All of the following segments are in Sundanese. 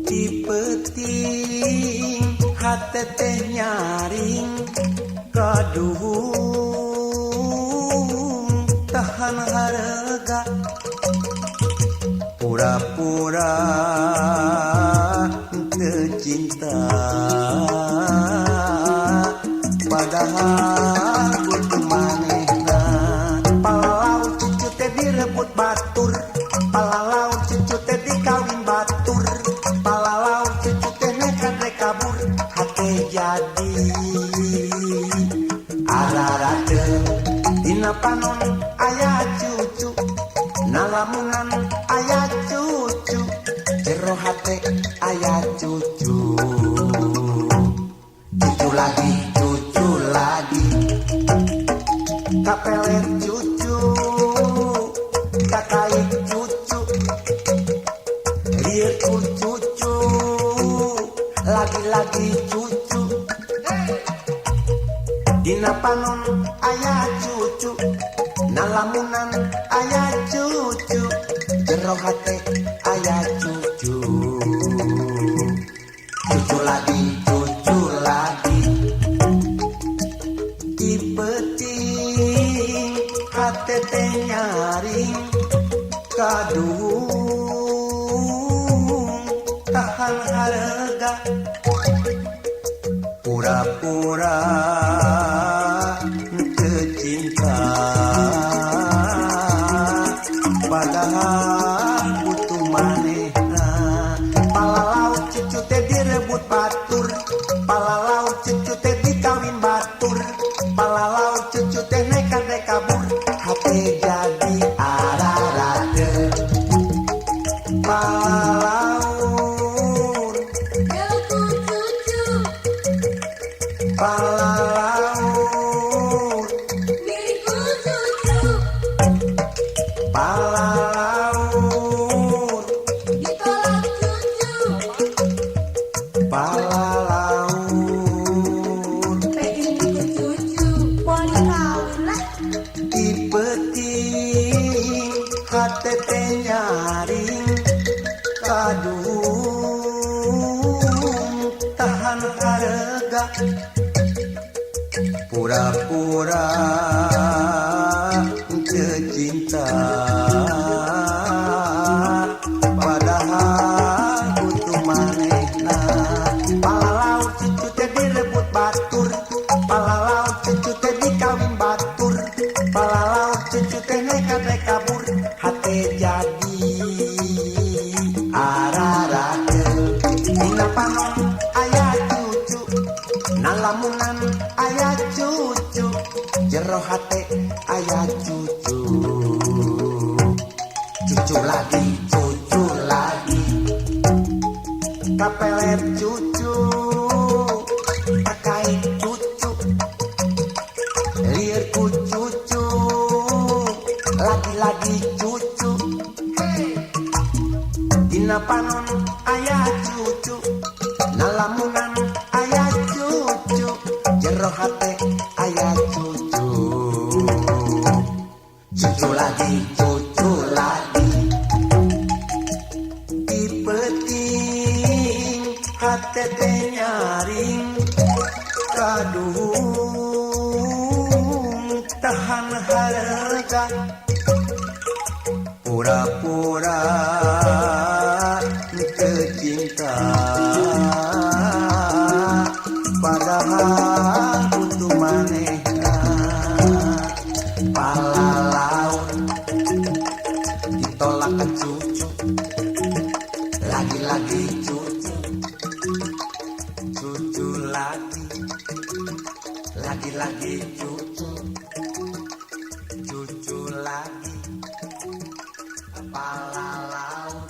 Di peuting hate teh nyaring kaduhung tahan harega pura-pura teu cinta padahal butuh manehna. Palalau cucu teh direbut batur, palalau cucu teh dikawin batur, palalau cucu teh nekat rek kabur, hate jadi ararateung. Dina panon aya cucu, nalamunan aya cucu, jero hate aya cucu, cucu lagi, cucu lagi, kapelet cucu, kakait cucu, lieur ku cucu, lagi-lagi cucu. Dina panon aya cucu, nalamunan aya cucu, jero hate aya cucu, cucu lagi, cucu lagi. Di peuting hate teh nyaring kaduhung tahan harega pura-pura teu cinta padahal butuh manehna. Palalau cucu teh direbut batur, palalau cucu teh dikawin batur, palalau cucu teh nekat rek kabur, hate jadi ararateung. Palalaur. Ku cucu. Palalaur. Milikku cucu. Palalaur. Ditolak cucu. Palalaur. Pengen ku cucu, mau dikawin lah. Di peuting hate teh nyaring kaduhung tahan harega pura-pura teu cinta padahal butuh manehna. Palalau cucu teh direbut batur, palalau cucu teh dikawin batur, palalau cucu teh nekat rek kabur, hate jadi ararateung. Dina panon aya cucu, nalamunan aya cucu, jero hate aya cucu, cucu lagi, cucu lagi, kapelet cucu, kakait cucu, lieur ku cucu, lagi-lagi cucu. Dina panon aya cucu, nalamunan aya cucu, jero hate aya cucu, cucu lagi, cucu lagi. Di peuting hate teh nyaring kaduhung tahan harega pura-pura teu cinta padahal butuh manehna. Palalaur ditolak ke cucu, lagi-lagi cucu, cucu lagi, lagi-lagi cucu, cucu lagi, palalaur.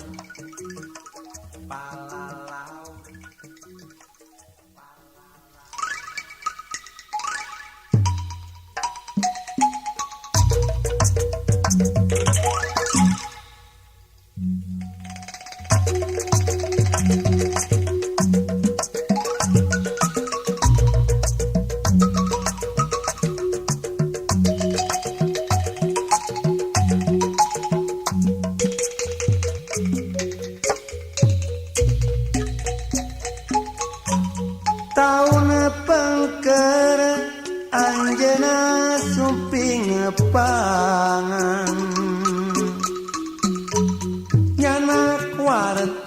Sumping pangan nyanak wartos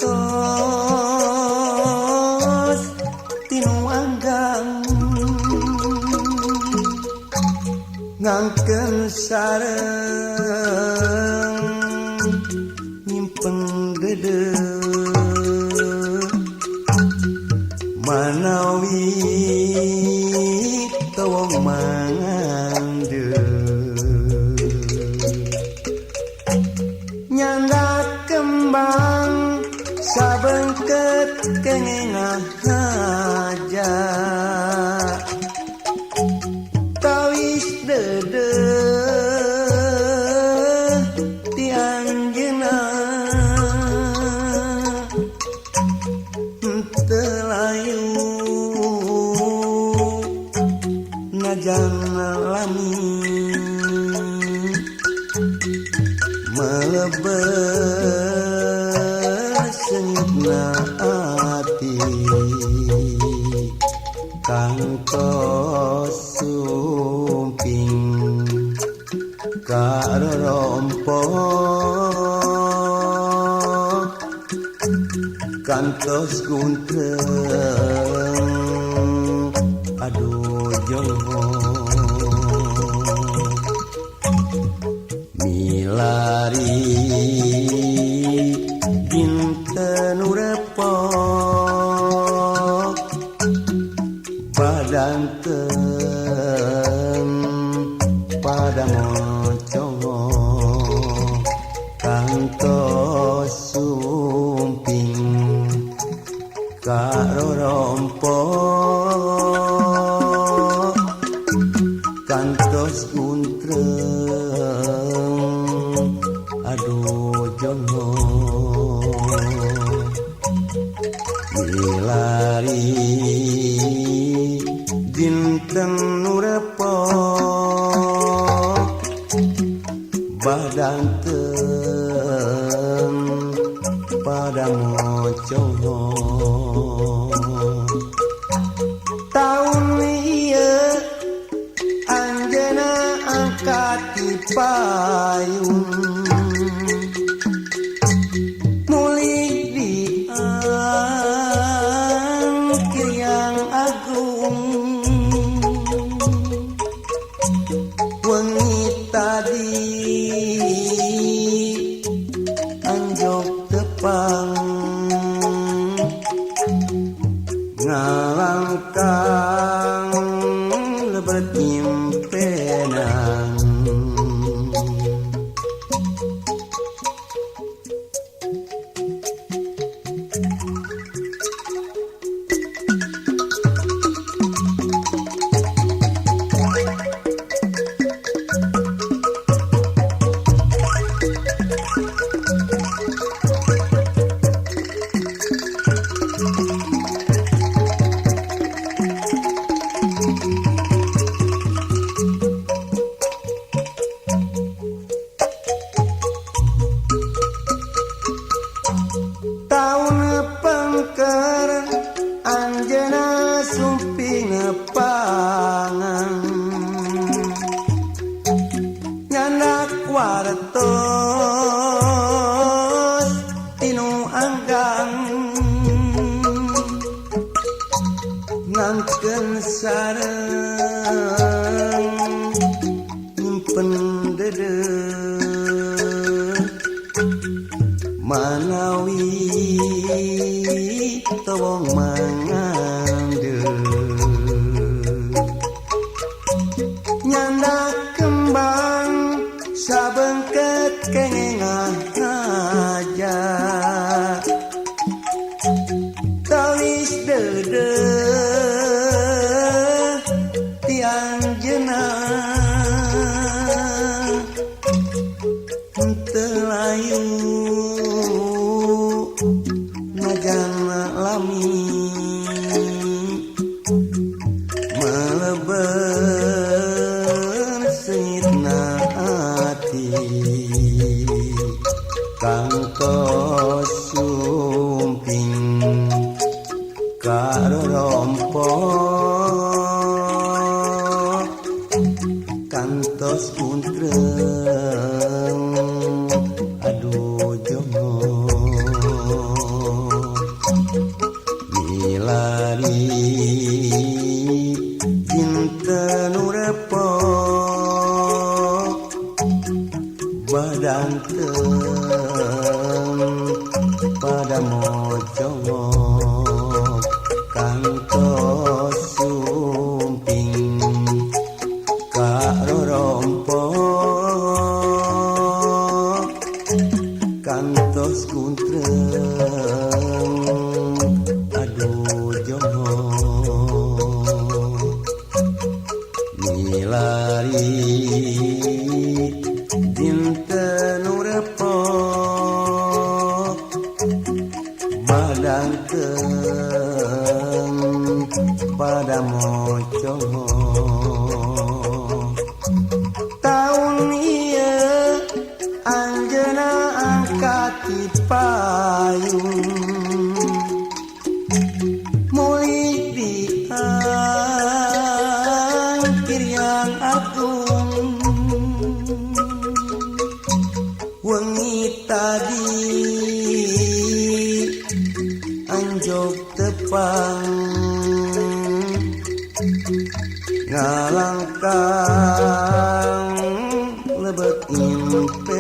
tinu anggang ngangkeun sareng nyimpen deudeuh manawi tewong mangandeuh nyandak kembang sabengket kenging ngahaja tawis deudeuh ti anjeunna teu layu najan lami meleber senyupna ati kantos sumping karorompo kantos guntreng aduh jongo milari dinten repok badanten pada mocongo kantos sumping karorompo kantos guntreng aduh jongo milari dinten nu repok badanten pada mocongo taun ieu anjeunna angkat ti payun mulih di angkir yang agung wengi tadi anjog tepang ngalangkang lebet impenan. Taun pengker anjeunna sumping pangan nyandak wartos tinu anggang ngangkeun sareng nyimpen deudeuh manawi tewong mangandeuh nyandak kembang sabengket kenging ngahaja tawis deudeuh ti anjeunna teu layu najan lami meleber senyitna ati kantos sumping karorompo kantos Kantos guntreng aduh jongo milari dinten nu repok badangkeun pada mocongok kantos sumping ka rorompok kantos guntreng aduh jongo milari dinten nu repok badangkeun pada mocongok taun ieu anjeunna angkat ti payun mulih di angkir yang agung wengi tadi anjog tepang ngalangkang lebet impenan.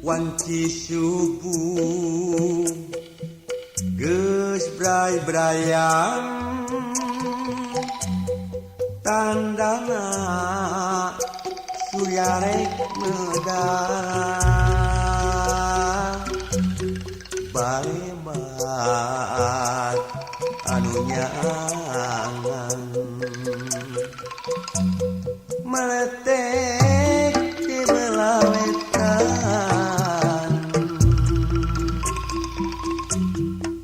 Wanci subuh geus bray-brayan tandana surya rek medang barebat anu nyaangan meletek di belah wetan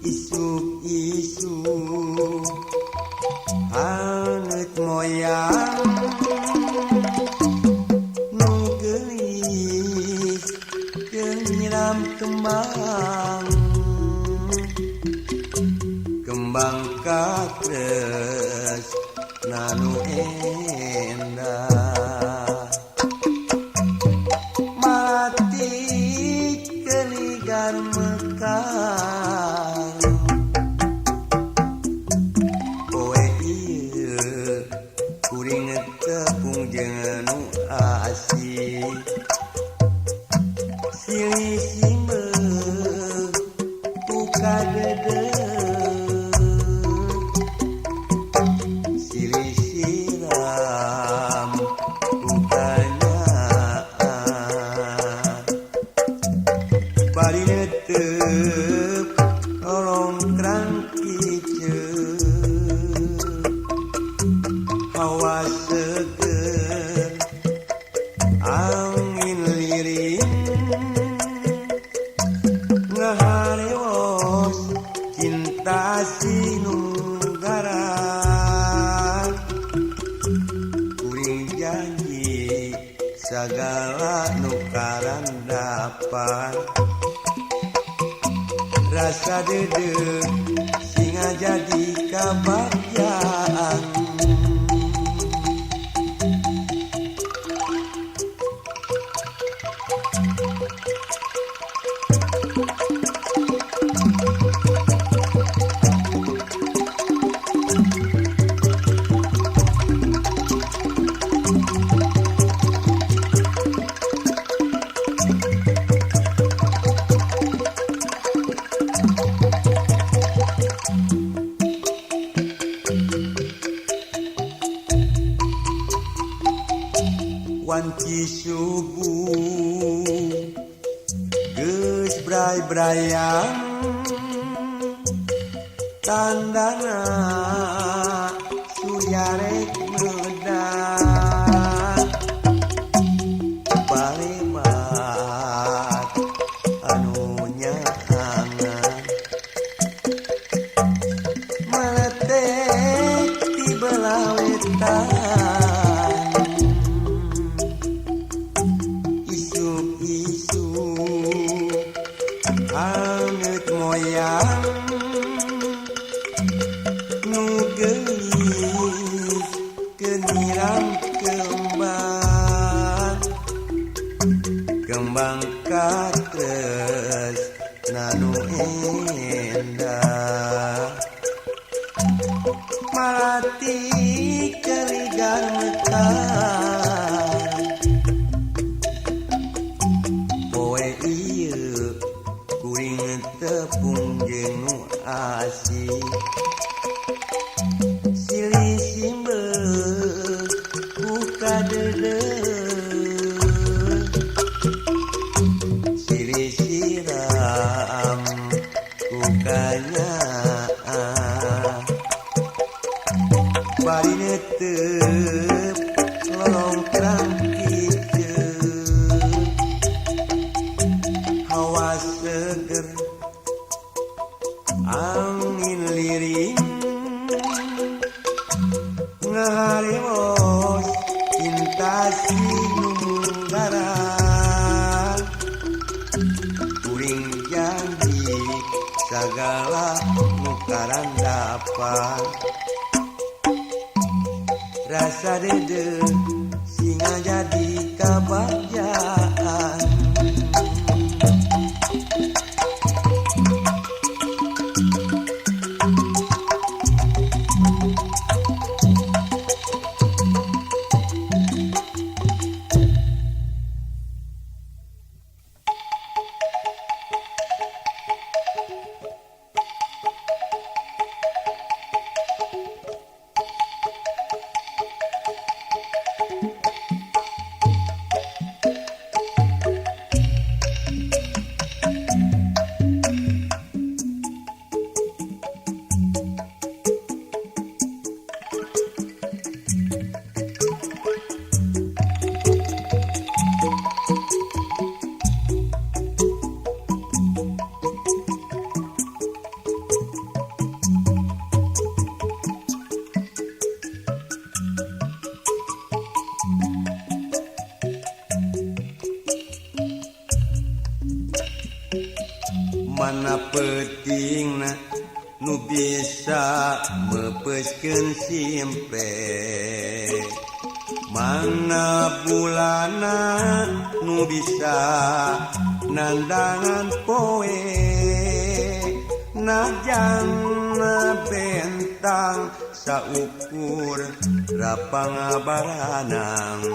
isuk-isuk haneut moyang nu geulis keur nyiram kembang kembang katres nanu endah malati keligar mekar poe ieu kuring tepung jeung nu asih silih simbeuh ku kadeudeuh silih siram ku kanyaah bari neuteup lolongkrang kiceuk hawa seger angin liring ngaharewos cinta sinunggara kuring janji sagala nu karandapan rasa deudeuh singa jadi kabagjaan. Wanci subuh geus bray-brayan Tandana surya rek medang Balebat anu nyaangan Meletek ti belah wetan Isuk-isuk angeut moyang Nu geulis geniram kembang Kembang katres nanu endah Malati kerigan mekar Poe ieu kuring tepung jeung nu asih Silih simbeuh ku kadeudeuh Silih siram ku kanyaah Bari neuteup lolongkrang kiceuk Hawa seger angin liring Ngaharewos cinta sinunggara Kuring janji sagala nu karandapan Rasa deudeuh singa jadi kabagjaan. Mana peutingna nu bisa meupeuskeun simpe Mana bulana nu bisa nandangan poe Najan bentang saukur rapangabaranang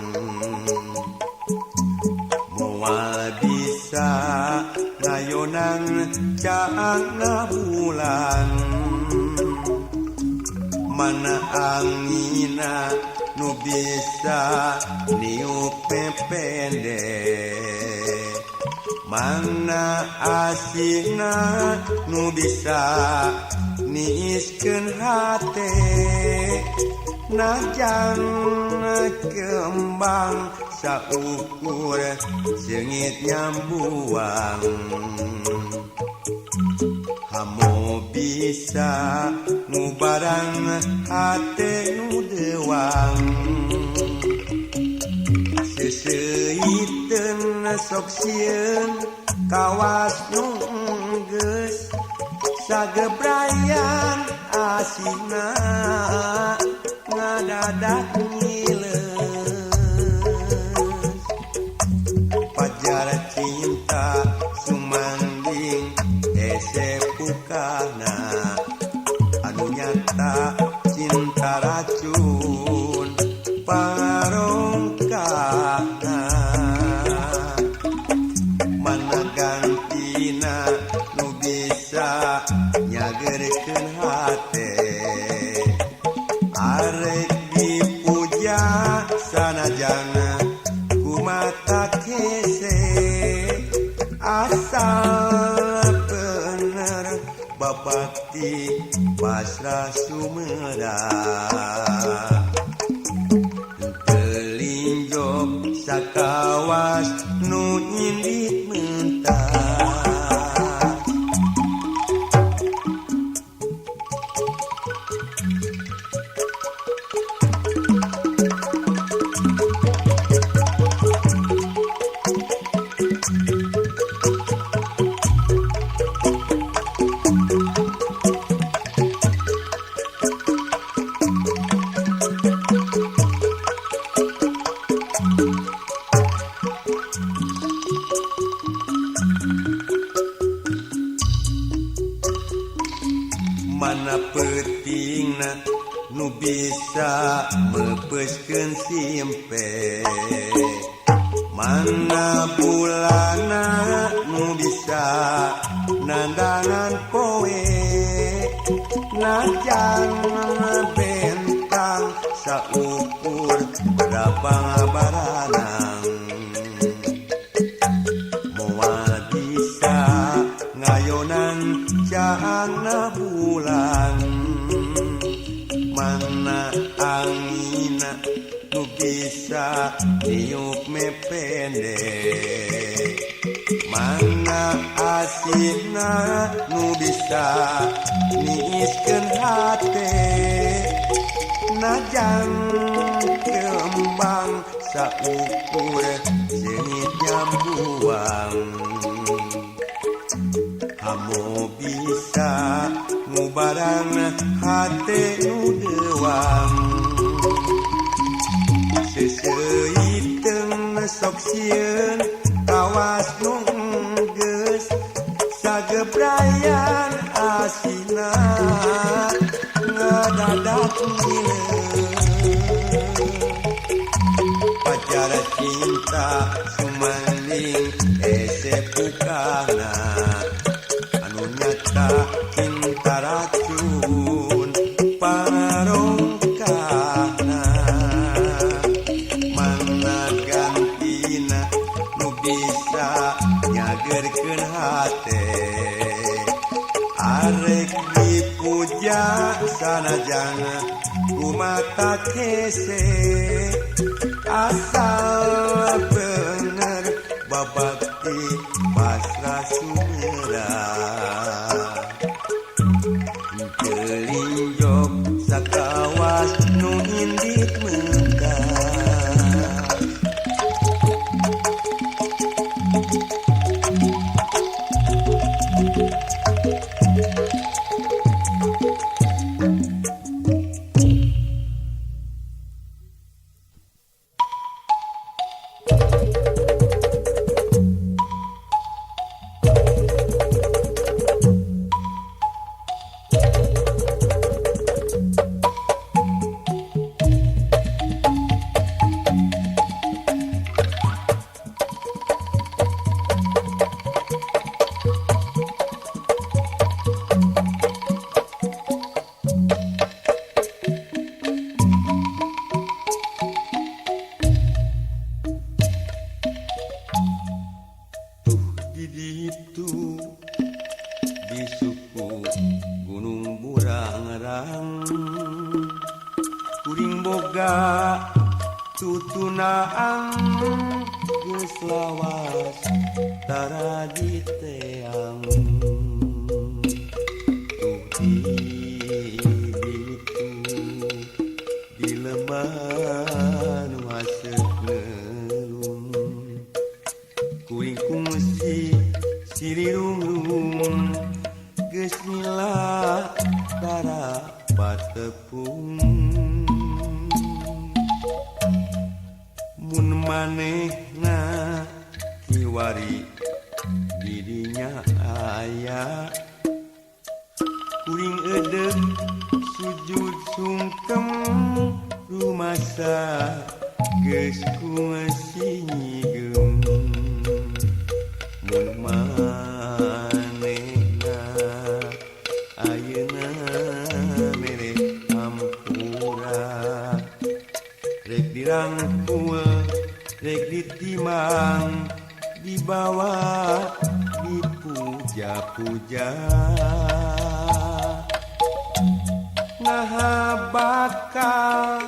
Moal bisa ngayonan caangna bulan Mana angina nu bisa niup pepende Mana asihna nu bisa niiskeun hate Najan kembang saukur seungit nyambuang Hamo bisa ngubarang hate nu dewang Seuseuyiteun sok sieun kawas nu geus Sagebrayan asina ngadadak ngileus Pajar cinta sumanding hese pukana Anu nyata cinta racun parongkana Mana gantina nu bisa nyageurkeun hate Arek dipuja sanajan ku mata kese Asal bener babakti pasrah sumerang telinjok sakawas nu indit mentah. Mana peutingna nu bisa meupeuskeun simpe, mana bulana nu bisa nandangan poe, najan bentang saukur baranang moal bisa ngayonan caangna bulan, mana angina nu bisa niup mepende, mana asina nu bisa niiskeun hate, najan kembang saukur seungit nyambuang. Kamu bisa ngubarang hate nu dewang, seseuiteung sok sieun kawas nu geus sagebrayan asina ngadadak mileun. Pacar cinta sumanding hese pukana, anu nyata cinta racun parongkana, mana gantina nu bisa nyagerkeun hate, arek dipuja sanajan kumata kese, asal bener babakti pasrah sumerang. Telinjok sakawas nu indit mentah. Di ditu di suku Gunung Burangrang, kuring boga tutunaan geus lawas tara diteang. Tuh di ditu di lemah nu haseup ngelung, kuring kungsi sirirung geus nyila tara patepung. Mun manehna kiwari didinya aya, kuring eudeuh sujud sungkem rumasa geus kungsi nyigeum. Mun manehna ayeuna mere hampura, rek dirangkul rek ditimang dibawa dipuja-puja. Naha bakal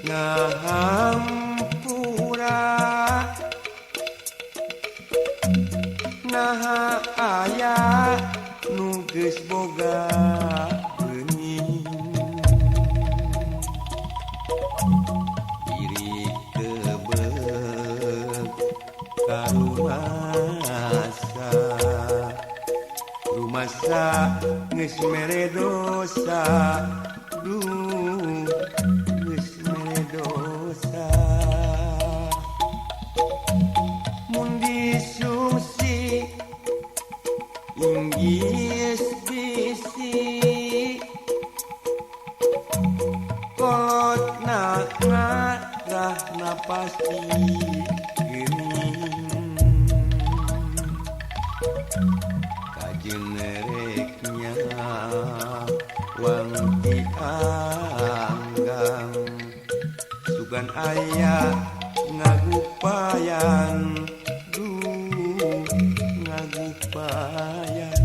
ngahampura, naha aya nu geus boga geuning. Diri kebeuk ka rumasa, rumasa geus mere dosa, duh geus mere dosa. Mun disungsi inggis bisi, kolotna ngarahna pasti geuning. Kajeun rek nyawang ti anggang, sugan aya ngagupayan, duh ngagupayan.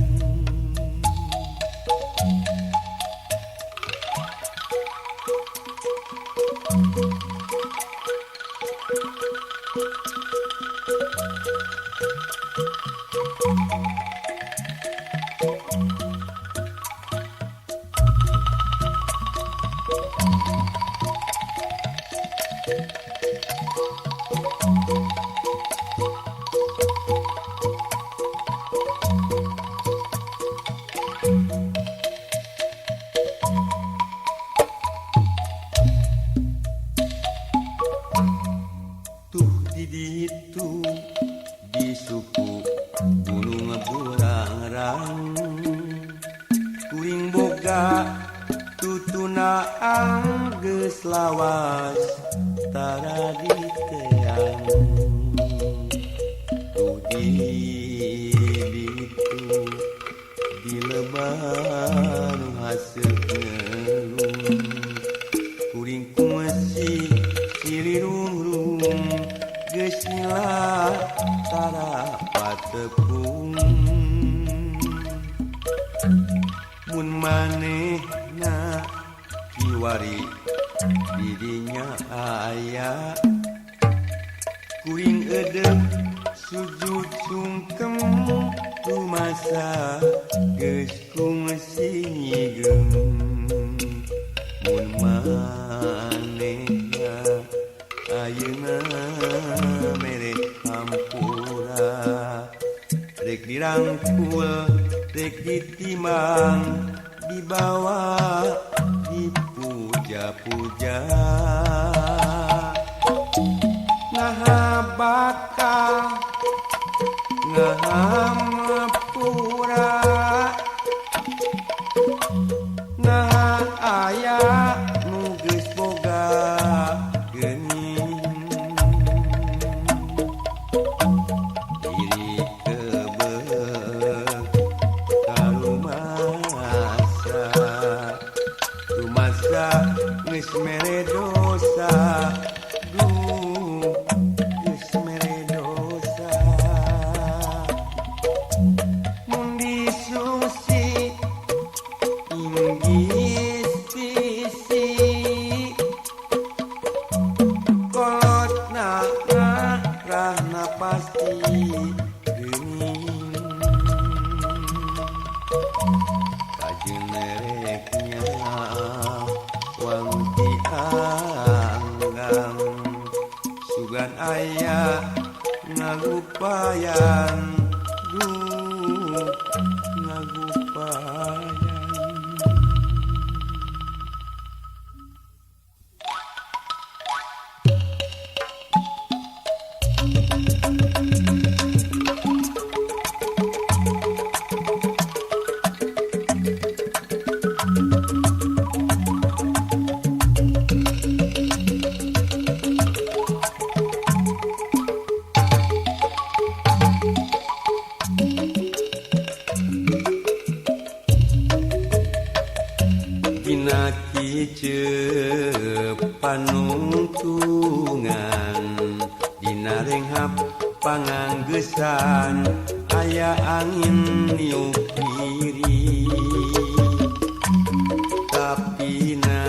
Tuh di ditu di suku Gunung Burangrang, kuring boga tutunaan geus lawas tara diteang. Tuh di ditu di lebar nu haseut ngelung, kuring kungsi silirung geus nyela tara patepung. Mun manehna kiwari didinya aya, kuring edep sujud sungkem rumasa geus kungsi nyigem. Mun manehna ayeuna mere hampura, rek dirangkul rek ditimang dibawa dipuja-puja. Naha bakal ngahampura, naha aya nu geus boga geuning. Diri kebeuk ka rumasa, rumasa geus mere dosa, duh geus mere dosa. Mun disungsi inggis bisi, kolotna ngarahna pasti geuning. Kajeun rek nyawang ti anggang, sugan aya ngagupayan, duh ngagupayan. Dina kiceup panungtungan, dina renghap panganggesan, aya angin niup diri. Kapina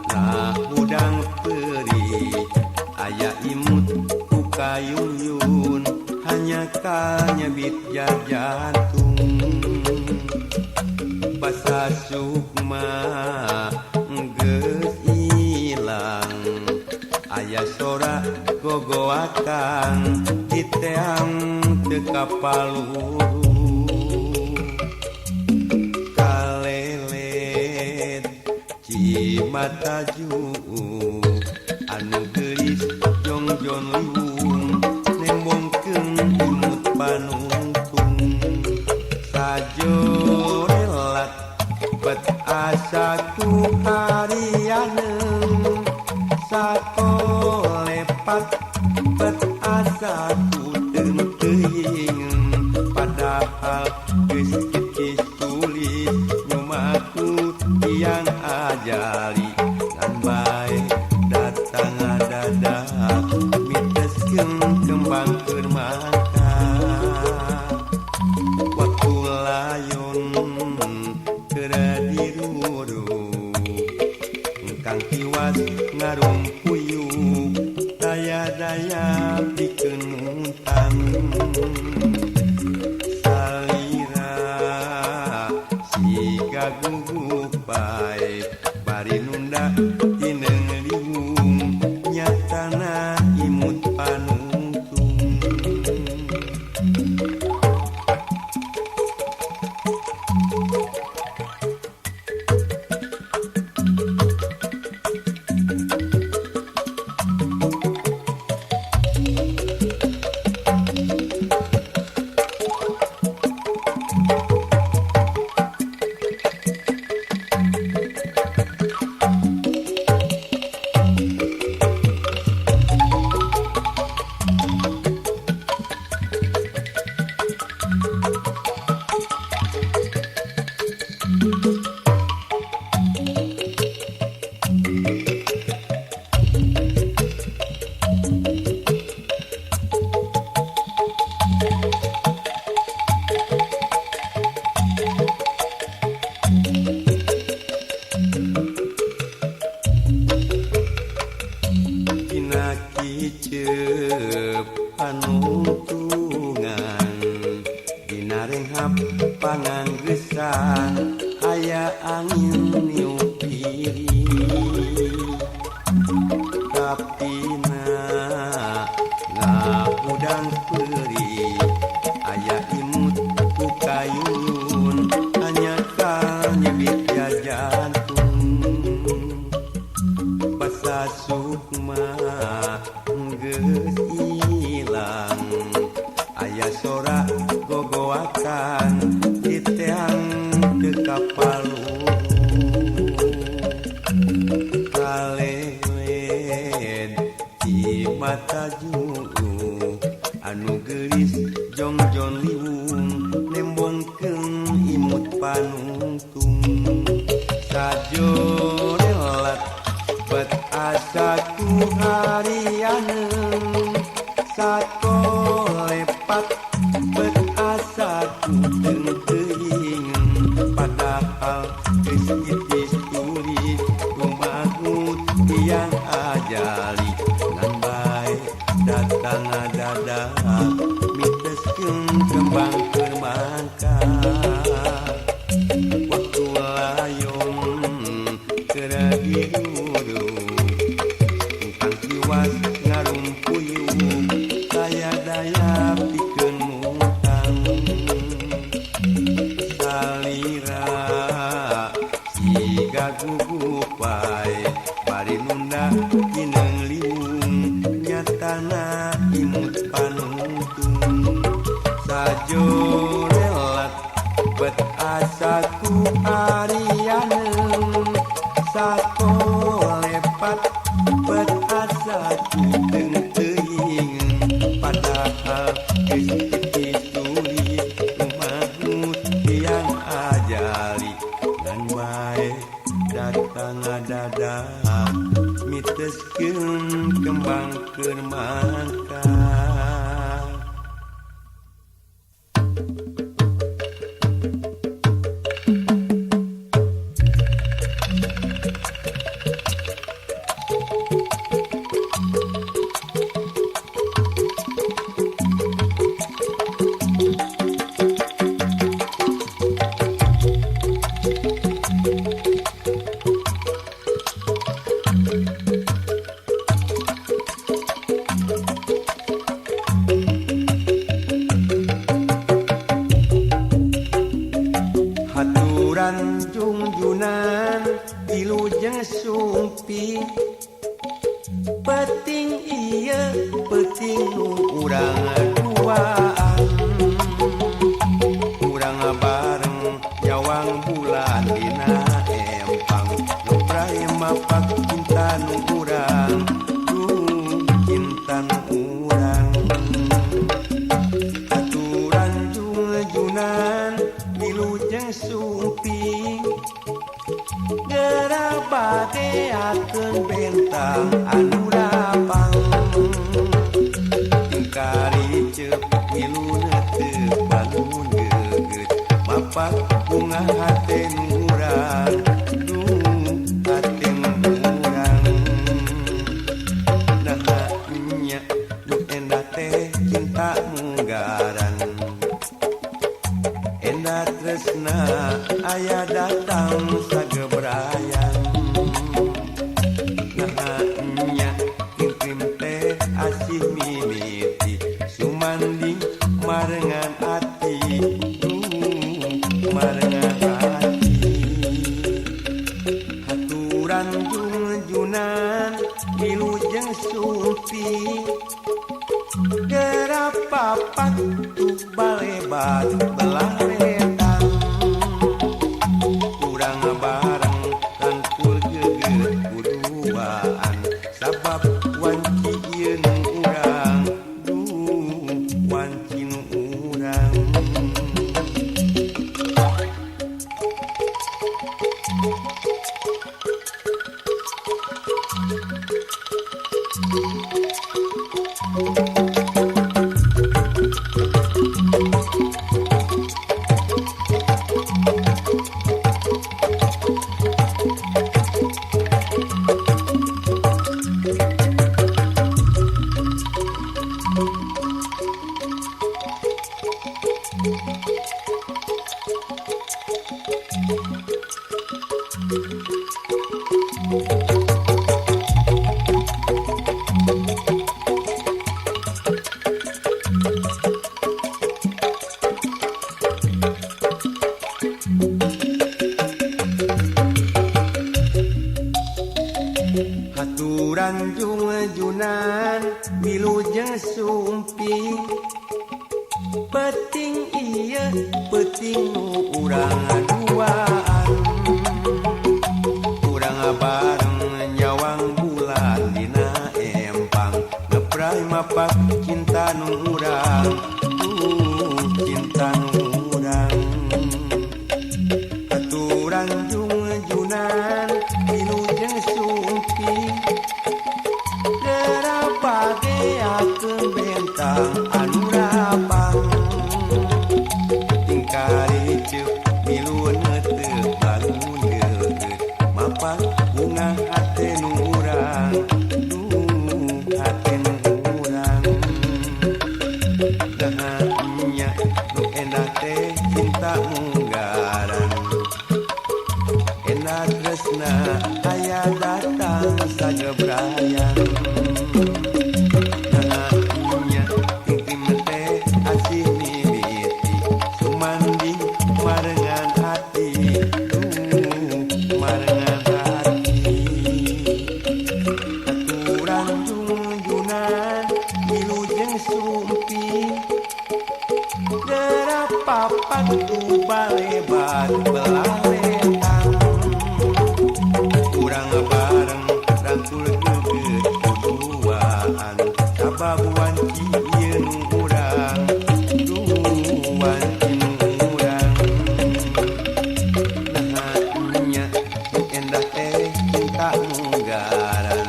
ngahudang perih aya imut ku kayuyun hanya kanyebit jantung basa sukma geus ilang aya sora gogoakan diteang teu kapaluruh kalelet cimata juuk anu geulis jongjon liwung nembongkeun imut panungtung sajorelat bet asa ku harianeung sakolepat bet asa ku teuing padahal geus kitis tulis nyumaku tiang ajali ngan bae datang ngadadak miteskeun kembang keur mangka waktu layon keur diruruk kang tiwas ngarumpuyuk daya-daya pikeun nuntang salira siga gugup bae bari nunda tineung liwung nyatana imut panungtung. Dina kiceup panungtungan dina renghap panganggesan aya angin niup diri kapina ngahudang peurih aya imut ku kayun hanya kanyebit jantung basa sukma geus ilang aya sora gogoakan diteang teu kapaluruh kalelet cimata juuk anu geulis jongjon liwung nembongkeun imut panungtung sajorelat bet asa ku harianeung sakolepat bet asa ku teuing padahal geus kitis tulis kumagut tiang ajali ngan bae datang ngadadak miteskeun kembang keur mangka waktu layon keur diruruk kang tiwas ngarumpuyuk daya-daya pikeun mutang salira siga gugup bae bari nunda hineung liwung nyatana imut panungtung sajorelat bet asa ku harianeung sakolepat bet asa ku teuing padahal geus kitis tulis kumagut tiang ajali ngan bae datang ngadadak miteskeun kembang keur mangka. Wilujeng Sumping Peting ieu peuting nu urang duaan Urang bareng nyawang bulan dina empang Ngepray mapak cinta nu urang duh cinta nu urang Aturan jungjunan Wilujeng Sumping Geura bageakeun bentang anu lapang Tingkari ceup milu neuteup bangun geugeup mapak bunga hate nu urang duh hate nu urang Naha nya nu endah teh cinta munggaran Endah tresna aya datang sagebrayan Naha nya tingkrim teh asih mimiti sumanding marengan ati duh marengan ati Haturan jungjunan Wilujeng Sumping Geura papat tuh balebat belah wetan Urang bareng rangkul geugeuh kuduaan Sabab wanci ieu nu urang duh wanci nu urang Haturan jungjunan Wilujeng Sumping Peuting ieu peuting nu urang duaan Urang bareng nyawang bulan dina empang Ngepray mapak cinta nu urang duh cinta nu urang Haturan jungjunan Wilujeng Sumping Geura bageakeun bentang anu lapang Tingkari ceup milu neuteup bangun geugeup mapak bunga hate nu urang duh hate nu urang Naha nya nu endah teh cinta munggaran Endah tresna aya datang sagebrayan Naha nya tingtim teh asih mimiti sumanding marengan ati duh marengan ati Aturan jungjunan Wilujeng Sumping Geura papat tuh balebat belah wetan Urang bareng rangkul geugeuh kuduaan Sabab wanci ieu nu urang duh wanci nu urang Naha nya nu endah teh cinta munggaran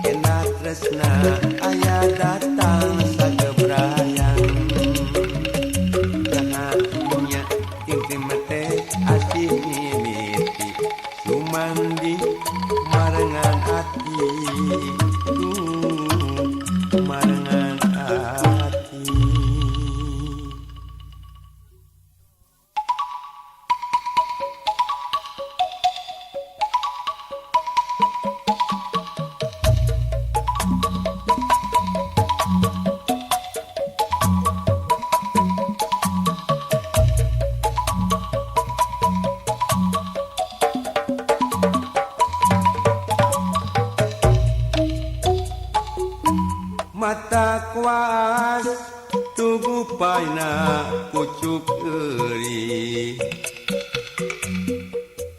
Endah tresna aya datang sagebrayan Naha nya tingtim teh asih mimiti sumanding marengan ati duh marengan ati. Mata kuas tugu paina pucuk euri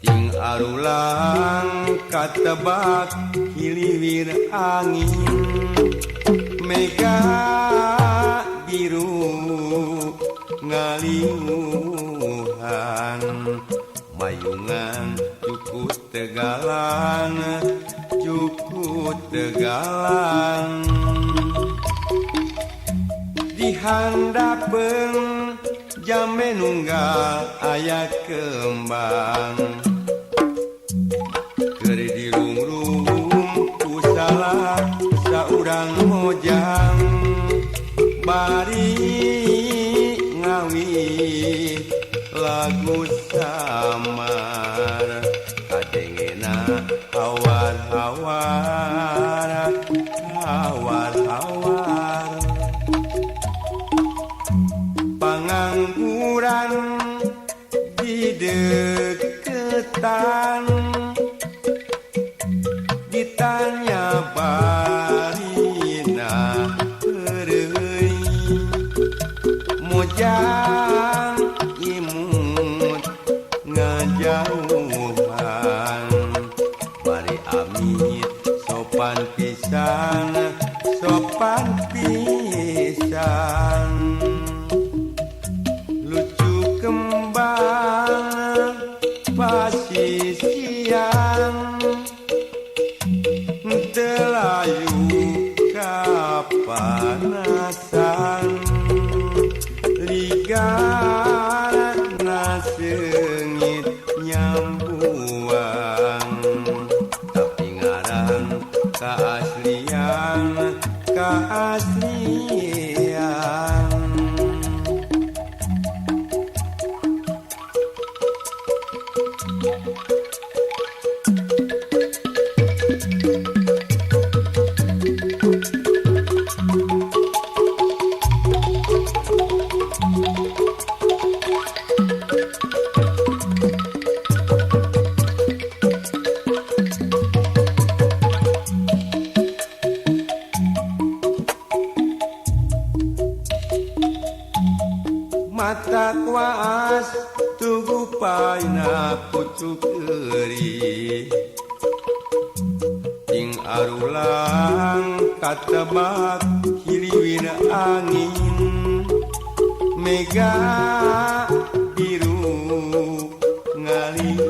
ting arulang katebak hiliwir angin mega biru ngaliuhan mayungan cukup tegalan cukup tegalan dihandapeun jambe nunggal aya kembang keur dirungrung ku salah saurang mojang bari ngawi lagu samar kadengena hawar-hawar hawar-hawar pangangguran di deketan ditanya barina heureuy mojang imut ngajauhan bari amit sopan pisan sopan pisan lucu kembang pasisian telayu kapanasan ligarna seungit nyambuang tapi ngaran kaaslian kaaslian. Mata kuas tugu paina pucuk euri ting arulang katebak hiliwir angin mega biru ngaliuhan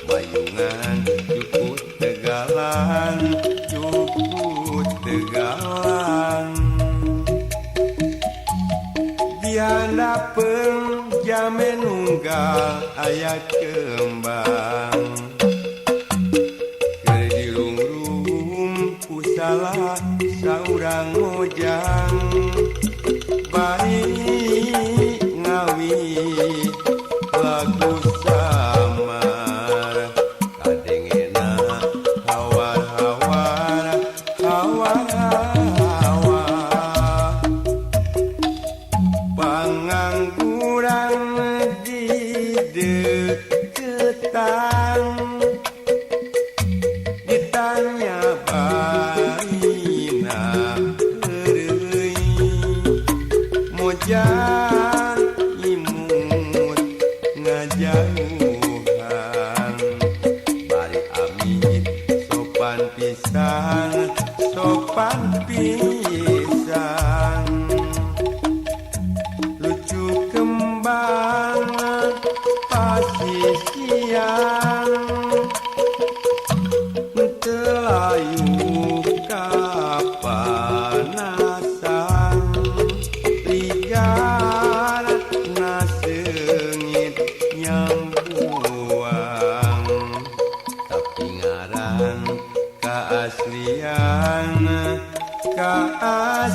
mayungan cukup tegalan cukup tegalan dihandapeun jambe nunggal aya kembang keur dirungrung ku salah saurang mojang bari ngawi lagu samar kadengena hawar-hawar hawar-hawar pangangguran di deketan ditanya barina heureuy mojang imut ngajauhan bari amit sopan pisan sopan pisan lucu kembang pasisian telayu kapanasan ligarna seungit nyambuang tapi ngaran kaaslian kaaslian.